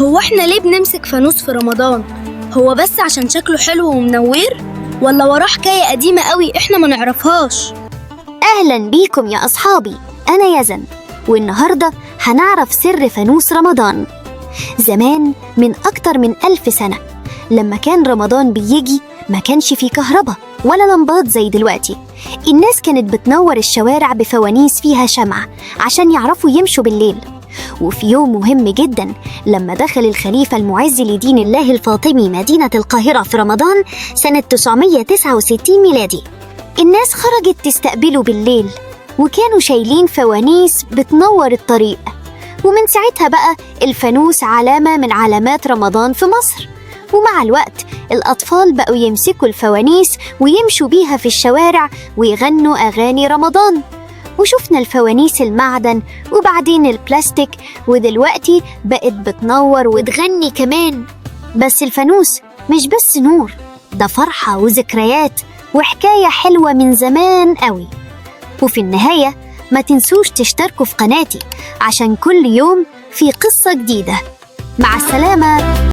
هو احنا ليه بنمسك فانوس في رمضان؟ هو بس عشان شكله حلو ومنور، ولا وراه حكاية قديمة قوي احنا ما نعرفهاش؟ أهلا بيكم يا أصحابي، أنا يزن، والنهاردة هنعرف سر فانوس رمضان. زمان من أكتر من 1000 سنة لما كان رمضان بيجي ما كانش فيه كهرباء ولا لمبات زي دلوقتي. الناس كانت بتنور الشوارع بفوانيس فيها شمع عشان يعرفوا يمشوا بالليل. وفي يوم مهم جدا لما دخل الخليفة المعز لدين الله الفاطمي مدينة القاهرة في رمضان سنة 969 ميلادي، الناس خرجت تستقبله بالليل وكانوا شايلين فوانيس بتنور الطريق. ومن ساعتها بقى الفانوس علامة من علامات رمضان في مصر. ومع الوقت الأطفال بقوا يمسكوا الفوانيس ويمشوا بيها في الشوارع ويغنوا أغاني رمضان. وشفنا الفوانيس المعدن وبعدين البلاستيك، ودلوقتي بقت بتنور وتغني كمان. بس الفانوس مش بس نور، ده فرحة وذكريات وحكاية حلوة من زمان قوي. وفي النهاية ما تنسوش تشتركوا في قناتي عشان كل يوم في قصة جديدة. مع السلامة.